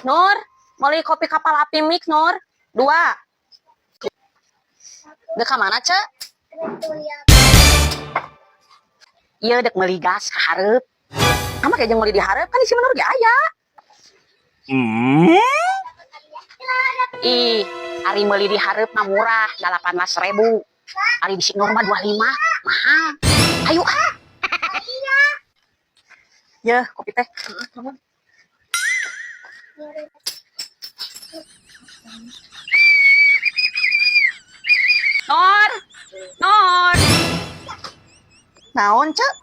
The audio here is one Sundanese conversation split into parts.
Nur, meuli kopi Kapal Api mix, Nur. Dua. Dek ka mana, Cek? Iya, dek meuli gas ka hareup. Kamu kayak jeung meuli di hareup kan isi Nur ge aya. Ih, ari meuli di hareup mah murah, 18.000. Ari di si Nur mah 25, mahal. Ayo ah. Ya, kopi teh. Nur, Nur. Naon, Cek?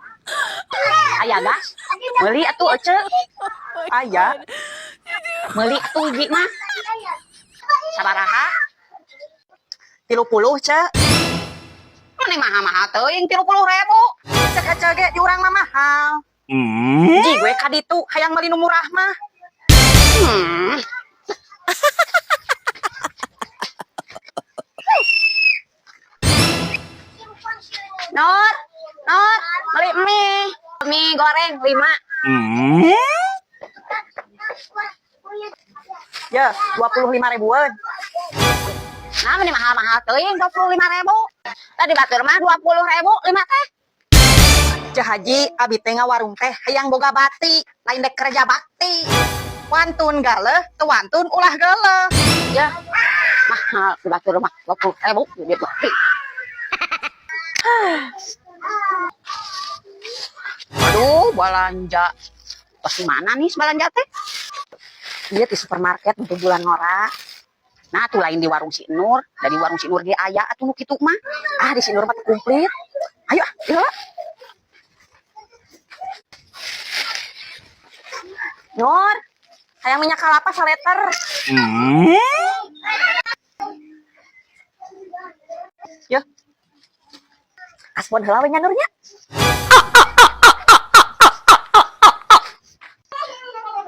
Aya gas? Meuli atuh, Ece. Aya. Meuli atuh hiji mah. Sabaraha? 30, Cek. Meni mahal-mahal teuing 30.000. Cek Ece ge di urang mah mahal. Ji gue ka ditu hayang meuli nu murah mah. Nur, Nur, beli mie. Mie goreng 5. Ya, 25 ribuan. Nah, ini mahal-mahal teuing 25.000. Tadi batur mah 20.000 5 teh. Ceu Haji, abi teh ngawarung teh hayang boga bati, lain dek kerja bakti. Wantun galeh, teu wantun ulah geuleuh. Ya, mahal di batur mah 20.000 duit bakti. Aduh, belanja. Pas di mana nih belanja teh? Dia di supermarket untuk bulan ngora. Nah, tuh lain di warung si Nur. Dari warung si Nur dia aya atuh nu kitu mah. Ah, di si Nur mah teu komplit. Ayo ah, ieu. Nur, hayang minyak kelapa saleter. Yo. Asbon heula we nya Nurnya.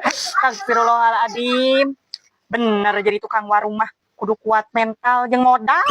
Astagfirullahaladzim. Bener jadi tukang warung mah kudu kuat mental jeung modal.